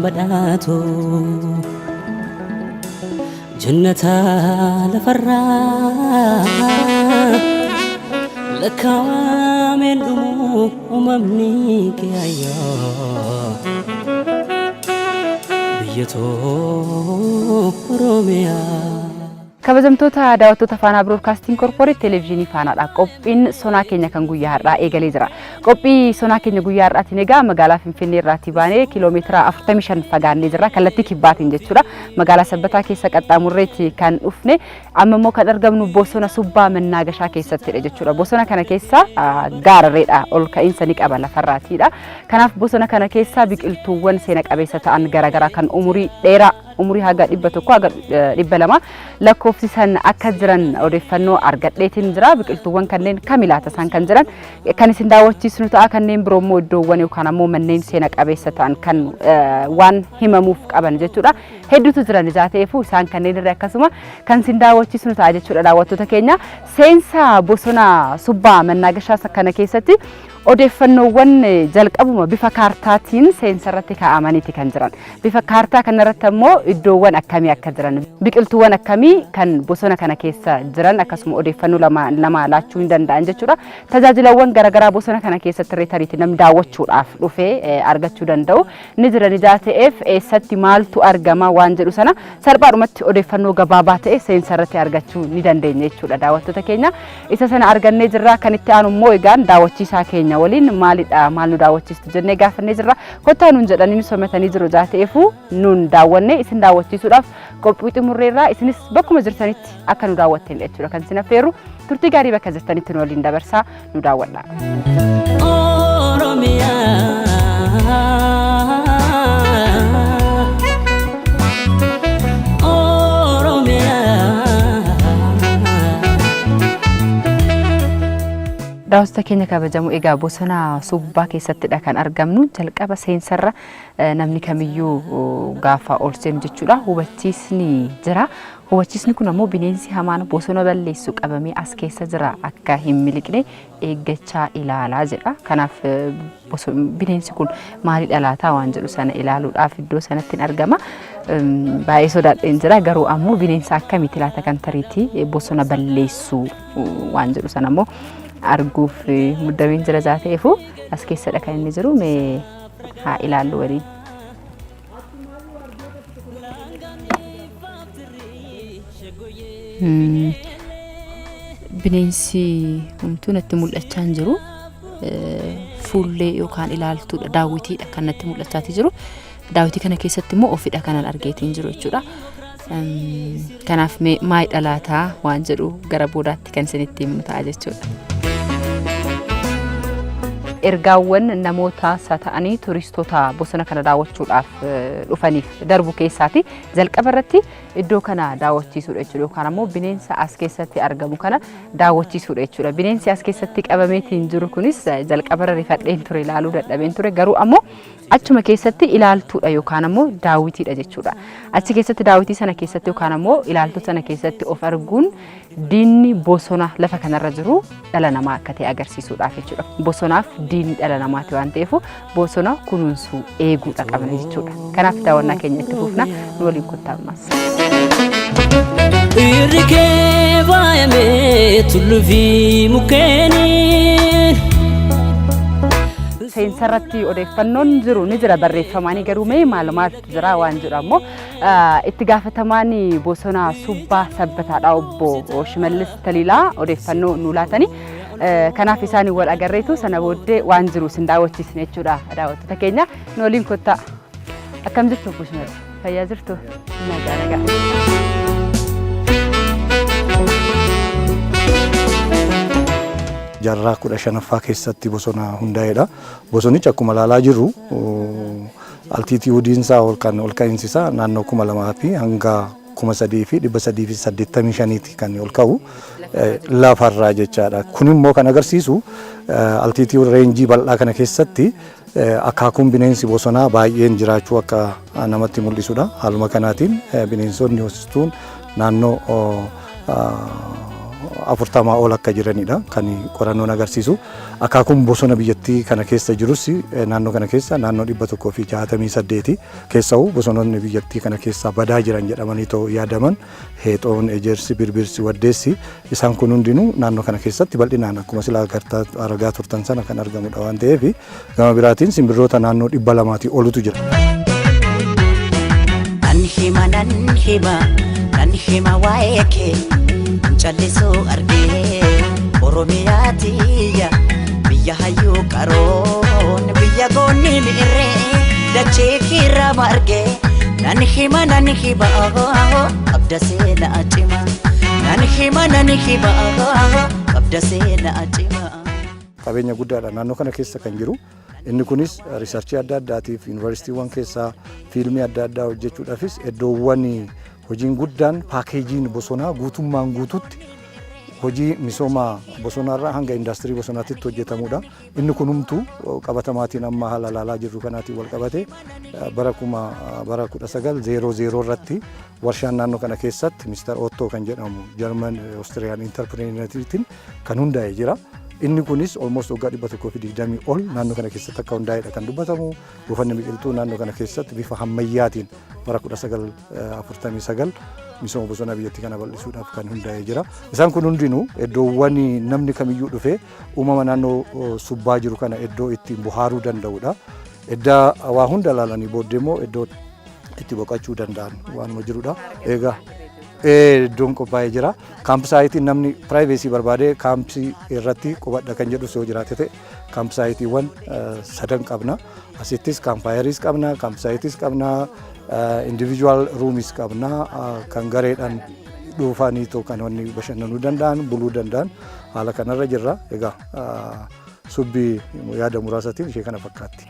Badhaatu jannata lafarraa lakkaawameen dhumu uumamni kee ayyoo biyya too Oromiyaa. Kabajamtoota daawwattoota Faanaa Biroodkaastiin Korporeet Televezyiinii Faanaadha. Qophiin sonaa keenya kan guyyaa har'aa eegalee jira. Qophii sonaa keenya guyyaa har'aatiin egaa magaalaa Finfinnee irraatii baanee kiiloomeetira 45 fagaannee jirra. Kallattii kibbaatiin jechuudha. Magaalaa Sabbataa keessa qaxxaamurreetti kan dhufne amma immoo kan argamnu bosona Subbaa Mannaagashaa keessattidha jechuudha. Bosona kana keessa gaarreedha. Ol ka'iinsa ni qaba lafarraatiidha. Kanaaf bosona kana keessa biqiltuuwwan seena qabeessa ta'an garaagaraa kan umurii dheeraa umurii haga 100 haga 200 lakkoofsisan akka jiran odeeffannoo argadheetiin jira. Biqiltuuwwan kanneen kami laata isaan kan jiran kan isin daawwachiisnu ta'a. Kanneen biroo immoo iddoowwan yookaan ammoo manneen seena qabeessa ta'an kan waan himamuuf qaban jechuudha. Hedduutu jiran ijaa ta'eefu isaan kanneen irra akkasuma kan isin daawwachiisnu ta'a jechuudha daawwattoota keenya. Seensa bosona Subbaa Mannaagashaa kana keessatti odeeffannoowwan jalqabuma bifa kaartaatiin seensarratti kaa'amaniiti kan jiran. Bifa kaartaa kanarratti ammoo iddoowwan akkamii akka jiran, biqiltuuwwan akkamii kan bosona kana keessa jiran akkasuma odeeffannoo lama lama laachuu hin danda'an jechuudha. Tajaajilawwan garaagaraa bosona kana keessatti illee tariitii namni daawwachuudhaaf dhufee argachuu danda'u ni jira ni ta'eef eessatti maaltu argama waan jedhu sana salphaadhumatti odeeffannoo gabaabaa ta'e seensarratti argachuu ni dandeenya jechuudha daawwattoota keenya. Isa sana argannee jirra. Kan itti aanu immoo egaan daawwachiisaa keenya waliin maalidha maal nu daawwachiistu jennee gaafannee jirra. Kottaa nuun jedhanii nu somatanii jiru jaa ta'eefu nuun daawwannee isin daawwachiisuudhaaf qophii xumurreerraa isinis bakkuma jirtanitti akka nu daawwattanidha jechuudha kan isin affeerru. Turtii gaarii bakka jirtanitti nu waliin dabarsaa nu daawwadha. Oromiyaa. Oromiyaa. Daawwattoota keenya kabajamoo egaa bosona Subbaa keessattidha kan argamnu. Jalqaba seensarra namni kamiyyuu gaafa ol seenu jechuudha hubachiisni jira. Hubachiisni kun ammoo bineensi hamaan bosona balleessu qabamee as keessa jira akka hin miliqne eeggachaa ilaalaa jedha. Kanaaf bineensi kun maalidha laataa waan jedhu sana ilaaluudhaaf iddoo sanatti hin argama. Baay'ee sodaadheen jira garuu ammoo bineensa akkamiiti laata kan tariitii bosona balleessu waan jedhu sana ammoo arguuf muddameen jira jaa ta'eefu as keessadha kan inni jiru mee haa ilaallu waliin. Bineensi homtuu natti mul'achaa hin jiru. Fuullee yookaan ilaaltuudha daawwitiidha kan natti mul'achaati jiru. Daawwitii kana keessatti immoo ofidha kanan argeetiin jiru jechuudha. Kanaaf mee maayidha laataa waan jedhu gara boodaatti kan isinitti himnu ta'a jechuudha. Ergaawwan namoota isa ta'anii turistoota bosona kana daawwachuudhaaf dhufaniif darbu keessaati. Jalqaba irratti iddoo kana daawwachiisuudha jechuudha yookaan ammoo bineensa as keessatti argamu kana daawwachiisuudha jechuudha. Bineensi as keessatti qabameetiin jiru kunis jalqaba irra rifadheen ture ilaaluu dadhabeen ture garuu ammoo achuma keessatti ilaaltuudha yookaan ammoo daawwitiidha jechuudha. Achi keessatti daawwitii sana keessatti yookaan ammoo ilaaltuu sana keessatti of arguun diinni bosona lafa kanarra jiru dhala namaa akka ta'e agarsiisuudhaaf jechuudha. Bosonaaf diinni dhala namaati waan ta'eef bosona kunuunsuu eeguudha qabna jechuudha. Kanaaf daawwannaa keenya itti fufna nu waliin kottaa ammas. Irri kee faayamee tulluu fi mukkeeniin. Seensarratti odeeffannoon jiru ni jira barreeffamaanii garuu mee maal maaltu jira waan jedhu ammoo itti gaafatamaan bosona Subbaa Sabbataadha obbo Shimallis Taliilaa odeeffannoo nu laatanii. Kanaaf isaan wal agarreetu sana booddee waan jiru isin daawwachiisne jechuudha daawwattoota keenya nu waliin kottaa. Akkam jirtu obbo Shimallis? Fayyaa jirtu? Nagaa nagaa. Jaarraa 15ffaa keessatti bosona hundaa'edha. Bosonichi akkuma ilaalaa jirru altituudiin isaa ol kan ol ka'iinsi isaa naannoo 2000 fi hanga 3385ti kan ol ka'u lafarraa jechaadha. Kun immoo kan agarsiisu altitude range bal'aa kana keessatti akaakuun bineensi bosonaa baay'een jiraachuu akka namatti mul'isudha. Haaluma kanaatiin bineensonni hoosistuun naannoo 40 ol akka jiranidha kan qorannoon agarsiisu. Akaakuun bosona biyyattii kana keessa jirus naannoo kana keessa naannoo 168 keessa'u bosonoonni biyyattii kana keessaa badaa jiran jedhamanii too yaadaman heexoon, ejersi, birbirsi, waddeessi isaan kun hundinuu naannoo kana keessatti bal'inaan akkuma silaa argaa turtan sana kan argamudha waan ta'eef gama biraatiin simbirroota naannoo 200 olutu jira. Nan hima, nan hima, nan hima waa'ee kee callisuu argee. Oromiyaa tiyya, biyya hayyuu qaroon, biyya goonni mi'irree dachee kiirraa margee. Nan hima, nan hima, qabda seenaa cima. Nan hima, nan hima, qabda seenaa cima. Qabeenya guddaadha naannoo kana keessa kan jiru. Inni kunis research adda addaatiif, yuunivarsiitiiwwan keessaa fiilmii adda addaa hojjechuudhaafis iddoowwan hojiin guddaan paakeejiin bosonaa guutummaan guututti hojii misooma bosonaarraa hanga indaastirii bosonaatitti hojjetamudha. Inni kunumtuu qabatamaatiin amma haala ilaalaa jirru kanaatiin wal qabate bara 1900 irratti warshaan naannoo kana keessatti Mister Otto kan jedhamu Jarman Oostiriyaan entrepreneuriitiin kan hundaa'e jira. Inni kunis almost waggaa 120 ol naannoo kana keessatti akka hundaa'edha kan dubbatamu. Buufanni biqiltuu naannoo kana keessatti bifa ammayyaatiin bara 1949 misooma bosonaa biyyattii kana bal'isuudhaaf kan hundaa'ee jira. Isaan kun hundinuu iddoowwan namni kamiyyuu dhufee uumama naannoo Subbaa jiru kana iddoo ittiin bohaaruu danda'udha. Iddaa waa hunda ilaalanii booddee immoo iddoo itti boqochuu danda'an waanuma jirudha. Egaa iddoon qophaa'ee jira. Campsiteiin namni privacy barbaadee kaampii irratti qubadha kan jedhus yoo jiraate ta'e campsiteiiwwan sadan qabna. Asittis campfireis qabna, campsiteis qabna, individual roomis qabna, kan gareedhaan dhuunfaanii kan wanni bashannanuu danda'an, buluu danda'an haala kanarra jirra. Egaa Subbi yaada muraasatiin ishee kana fakkaatti.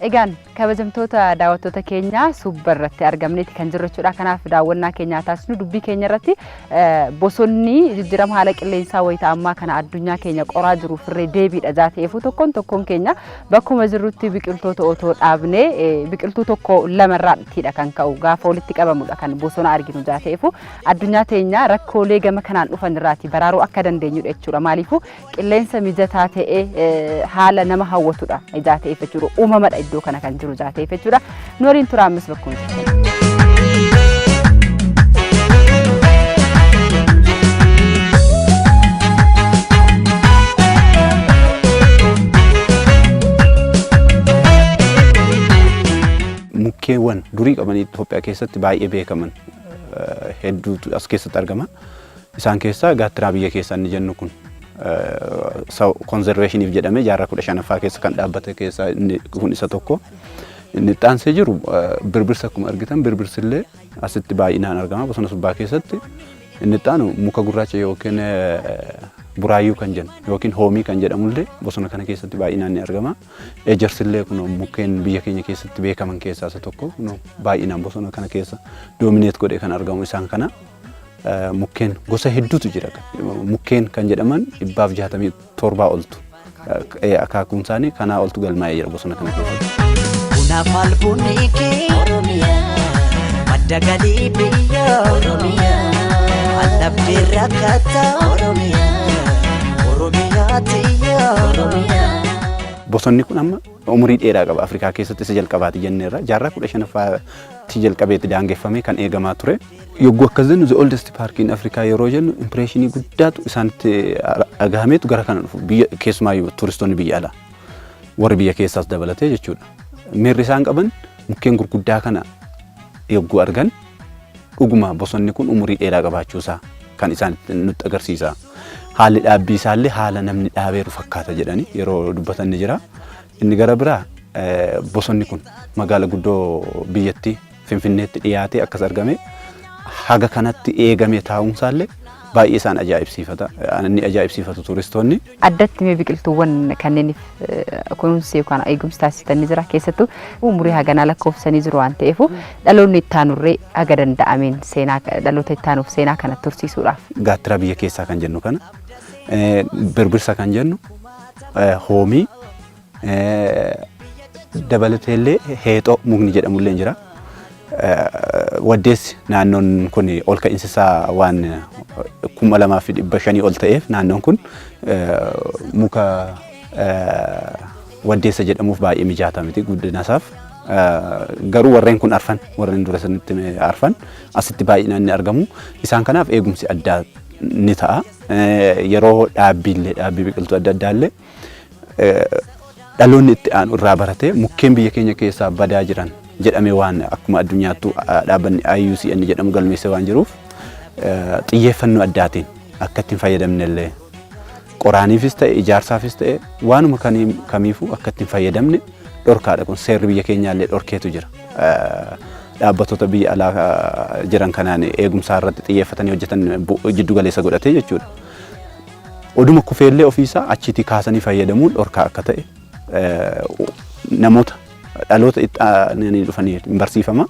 Egaan kabajamtoota daawwattoota keenya, Subba irratti argamneeti kan jirru jechuudha. Kanaaf daawwannaa keenyaa taasisnu dubbii keenya irratti bosonni jijjiirama haala qilleensaa wayita ammaa kana addunyaa keenya qoraa jiru firree deebiidha jaateefu tokkoon tokkoon keenya bakkuma jirrutti biqiltoota otoo dhaabnee biqiltuu tokko lamarraattiidha kan ka'u, gaafa walitti qabamudha kan bosona arginu jaateefu addunyaa teenya rakkoolee gama kanaan dhufan irraati baraaruu akka dandeenyudha jechuudha. Maaliifuu qilleensa mijataa ta'e haala nama hawwatudha ijaa ta'eef jechuudha. Uumamadha iddoo kana kan jiru ijaa ta'eef jechuudha. Nu waliin tura ammas bakkuma jirtan. Mukkeewwan durii qabanii Itoophiyaa keessatti baay'ee beekaman hedduutu as keessatti argama. Isaan keessaa gaattiraa biyya keessaa inni jennu kun conservationiif jedhamee jaarraa 15ffaa keessa kan dhaabbate keessaa inni kun isa tokko. Inni itti aansee jiru birbirsa. Akkuma argitan birbirsillee asitti baay'inaan argama bosona Subbaa keessatti. Inni itti aanu muka gurraacha yookiin buraayyuu kan jennu yookiin hoomii kan jedhamullee bosona kana keessatti baay'inaan ni argama. Ejersillee kun mukkeen biyya keenya keessatti beekaman keessaa isa tokko, kun baay'inaan bosona kana keessa dominate godhee kan argamu isaan kana. Mukkeen gosa hedduutu jira. Mukkeen kan jedhaman 167 oltu. Akaakuun isaanii kanaa oltu galmaa'ee jira bosona kana keessatti. Bunaaf albuunni kee madda galii biyya, Allabdee rakkata Oromiyaa tiyya. Bosonni kun amma umurii dheeraa qaba. Afrikaa keessatti isa jalqabaati jenneerra. Jaarraa 15ffaatti jalqabeetti daangeffamee kan eegamaa ture. Yogguu akkas jennu, the oldest park in Africa yeroo jennu, impressionii guddaatu isaanitti dhagahameetu gara kana dhufu. Biyya keessumaayyuu turistoonni biyya alaa, warri biyya keessaas dabalatee jechuudha. Miirri isaan qaban mukkeen gurguddaa kana yogguu argan dhuguma bosonni kun umurii dheeraa qabaachuusaa kan isaan nutti agarsiisa. Haalli dhaabbii isaallee haala namni dhaabeeru fakkaata jedhanii yeroo dubbatan ni jira. Inni gara biraa bosonni kun magaala guddoo biyyattii Finfinneetti dhiyaatee akkas argame haga kanatti eegame taa'umsaallee baay'ee isaan ajaa'ibsiifata. Inni ajaa'ibsiifatu turistoonni. Addatti mee biqiltuuwwan kanneeniif kunuunsi yookaan eegumsi taasisan ni jira? Keessattuu umurii haganaa lakkoofsanii jiru waan ta'eef dhaloonni itti aanurree haga danda'ameen seenaa dhaloota itti aanuuf seenaa kana tursiisuudhaaf. Gaattira biyya keessaa kan jennu kana, birbirsa kan jennu, hoomii dabalateellee heexoo mukni jedhamullee jira. Waddeessi naannoon kun ol ka'iinsi isaa waan 2500 ol ta'eef naannoon kun muka waddeessa jedhamuuf baay'ee mijaata miti guddina isaaf. Garuu warreen kun arfan, warreen dura sanitti arfan asitti baay'inaan ni argamu. Isaan kanaaf eegumsi addaa ni ta'a. Yeroo dhaabbiillee, dhaabbii biqiltuu adda addaallee, dhaloonni itti aanu irraa baratee mukkeen biyya keenya keessaa badaa jiran jedhamee waan akkuma addunyaattuu dhaabbanni IUCN jedhamu galmeessee waan jiruuf, xiyyeeffannoo addaatiin akka ittiin fayyadamne illee, qoraaniifis ta'e ijaarsaafis ta'e waanuma kamiifuu akka ittiin fayyadamne dhorkaadha. Kun seerri biyya keenyaallee dhorkeetu jira. Dhaabbattoota biyya alaa jiran kanaan eegumsaa irratti xiyyeeffatanii hojjetan jiddu galeessa godhatee jechuudha. Oduma kufeellee ofiisaa achiitii kaasanii fayyadamuun dhorkaa akka ta'e namoota dhaloota itti aananii dhufanii hin barsiifama.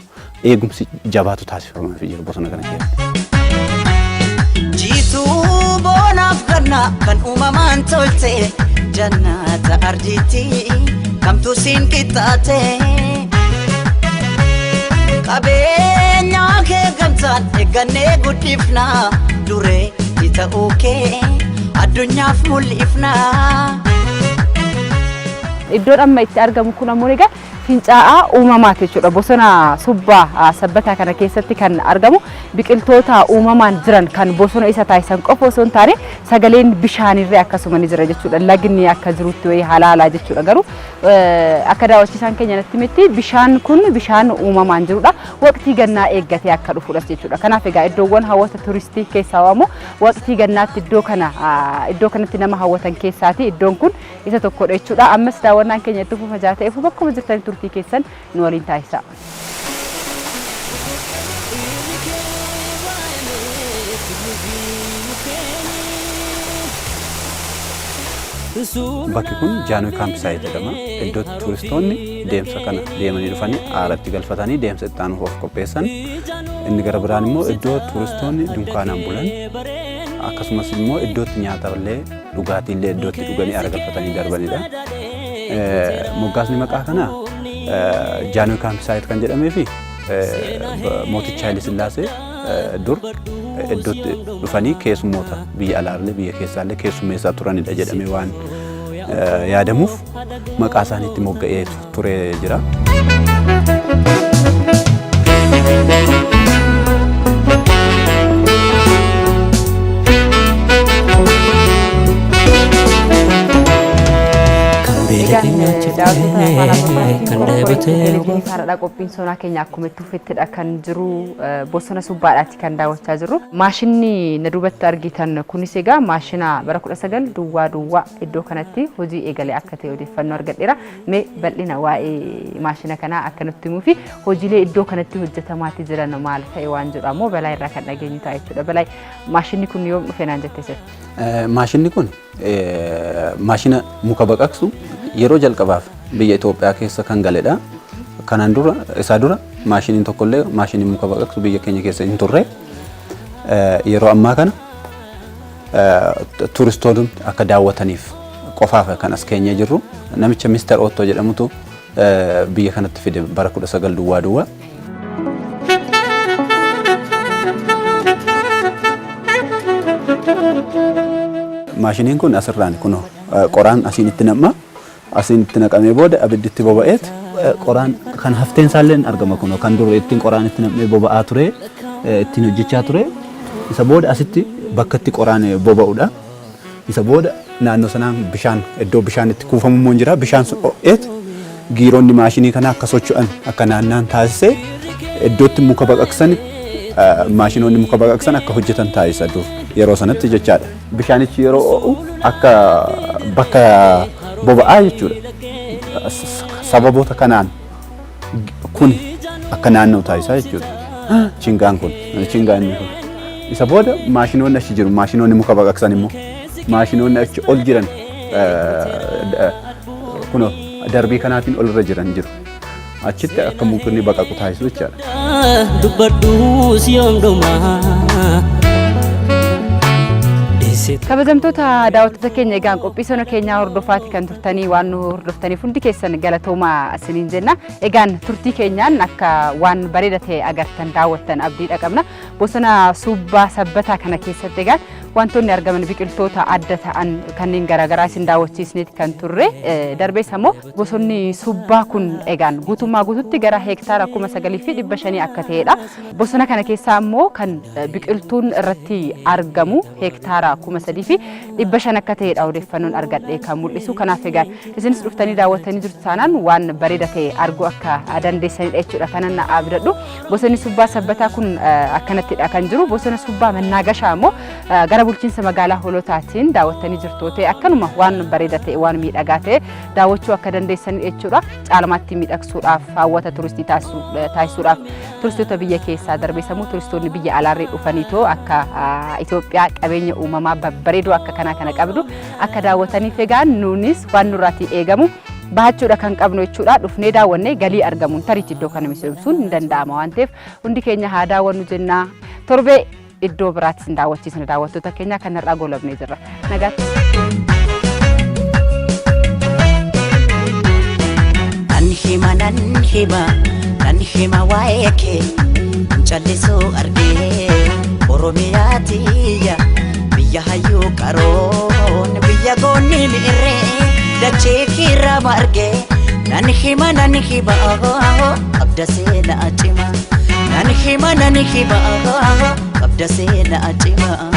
Eegumsi jabaatu taasifamaa fi jira bosona kana keessatti. Jiituu boonaaf ganna kan uumamaan tolte, jannata arjiitti kamtu siin qixxaate. Qabeenya kee gamtaan eeggannee guddifna, duree ta'uu kee addunyaaf mul'ifna. Iddoon amma itti argamu kun ammoo egaa fincaa'aa uumamaati jechuudha. Bosona subbaa sabbataa kana keessatti kan argamu biqiltoota uumamaan jiran kan bosona isa taasisan qofa osoo hin taane, sagaleen bishaanirree akkasuma ni jira jechuudha. Lagni akka jirutti wayii halaalaa jechuudha. Garuu akka daawwachiisaan keenya natti himetti bishaan kun bishaan uumamaan jirudha. Waqtii gannaa eeggatee akka dhufudha jechuudha. Kanaaf egaa iddoowwan hawwata turistii keessaa waamu waqtii gannaatti iddoo kanatti nama hawwatan keessaati iddoon kun isa tokkodha jechuudha. Ammas daawwannaan keenya itti fufa jaa ta'eef bakkuma jirtan turtii keessan nu waliin taasisaa. Bakki kun Jaanooy Campsite jedhama. Iddoo turistoonni deemsa kana deemanii dhufanii aaratti galfatanii deemsa itti aanuuf of qopheessan. Inni gara biraan immoo iddoo turistoonni dunkaanaan bulan, akkasumas immoo iddootti nyaatallee dhugaatiillee iddootti dhuganii aara galfatanii darbanidha. Moggaasni maqaa kanaa Jaanooy Campsite kan jedhamee fi mooticha Haile Sillaasee dur iddootti dhufanii keessummoota biyya alaallee biyya keessaallee keessummeessaa turanidha jedhamee waan yaadamuuf maqaa isaaniitti mogga'ee ture jira. Kan dheebotee Televiziyoonii Faanaadhaa qophiin sonaa keenya akkuma itti fufettidha kan jiru. Bosona subbaadhaati kan daawwachaa jirru. Maashinni na duubatti argitan kunis egaa maashina bara 1900 iddoo kanatti hojii eegalee akka ta'e odeeffannoo argadheera. Mee bal'ina waa'ee maashina kanaa akka nutti himuu fi hojiilee iddoo kanatti hojjetamaatti jiran maal ta'e waan jedhu ammoo balaa irraa kan dhageenyu ta'a jechuudha. Balaa, maashinni kun yoom dhufe naan jettee sirri? Maashinni kun maashina muka baqaqsu yeroo jalqabaaf biyya Itoophiyaa keessa kan galedha. Kanaan dura, isaa dura maashiniin tokkollee, maashiniin muka baqaqsu biyya keenya keessa hin turre. Yeroo ammaa kana turistoonni akka daawwataniif qofaaf kan as keenyee jirru. Namicha Mister Otto jedhamutu biyya kanatti fide bara 1900. Maashiniin kun asirraan kunoo qoraan asiin itti nam'a. Asiin itti naqamee booda abidditti boba'eet qoraan kan hafteen isaallee hin argama. Kunoo kan dur ittiin qoraan itti nam'ee boba'aa ture, ittiin hojjechaa ture. Isa booda asitti bakka itti qoraan boba'udha. Isa booda naannoo sanaan bishaan, iddoo bishaan itti kuufamu immoo jira. Bishaan sun ho'eet giironni maashinii kana akka socho'an, akka naanna'an taasisee iddootti muka baqaqsan, maashinoonni muka baqaqsan akka hojjetan taasisa dur yeroo sanatti jechaadha. Bishaanichi yeroo ho'u akka bakka boba'aa jechuudha. Sababoota kanaan kun akka naanna'u taasisaa jechuudha. Chingaan kun, chingaan inni kun. Isa booda maashinoonni achi jiru, maashinoonni muka baqaqsan immoo maashinoonni achi ol jiran kunoo darbii kanaatiin olirra jiran jiru. Achitti akka mukni baqaqu taasisu jechaadha. Dubbadhu si yoom dhuma. Tiksite. Kabajamtoota daawwattoota keenya, egaan qophii sona keenyaa hordofaati kan turtanii, waan nu hordoftaniif hundi keessan galatoomaa isiniin jenna. Egaan turtii keenyaan akka waan bareeda ta'e agartan, daawwattan abdiidha qabna. Bosona Suubbaa Sabbataa kana keessatti egaan wantoonni argaman biqiltoota adda ta'an kanneen garaagaraa isin daawwachiisneeti kan turre. Darbees ammoo bosonni Suubbaa kun egaan guutummaa guututti gara heektaara 9500 akka ta'edha. Bosona kana keessaa ammoo kan biqiltuun irratti argamu heektaara 3500 akka ta'edha odeeffannoon argadhe kan mul'isu. Kanaaf egaan isinis dhuftanii daawwattanii jirtu taanaan waan bareeda ta'e arguu akka dandeessanidha jechuudha kanan abdadhu. Bosonni Subbaa Sabbataa kun akkanattidha kan jiru. Bosona Subbaa Mannaagashaa immoo gara bulchiinsa magaalaa Holotaatiin daawwattanii jirtu ta'e akkanuma waan bareeda ta'e, waan miidhagaa ta'e daawwachuu akka dandeessanidha jechuudha. Caalmaatti miidhagsuudhaaf, hawwata turistii taasisuudhaaf, turistoota biyya keessaa darbee sammuu turistoonni biyya alaarree dhufaniitoo akka Itoophiyaa qabeenya uumamaa babbareedoo akka kanaa kana qabdu akka daawwataniif egaan nuunis waan nurraatii eegamu bahachuudha kan qabnu jechuudha. Dhufnee daawwannee galii argamuun tariitti iddoo kana misoomsuun hin danda'ama waan ta'eef hundi keenya haa daawwannu jennaa. Torbee iddoo biraatti isin daawwachiisna. Daawwattoota keenya, kan har'aa goolabnee jirra. Nagaatti. Nan hima, nan hima, nan hima waa'ee kee callisuu argee. Oromiyaa tiyya, biyya hayyuu qaroon, biyya goonni mi'irree dachee kiirraa margee. Nan hima, nan hima, qabda seenaa cima. Nan hima, nan hima, qabda seenaa cima.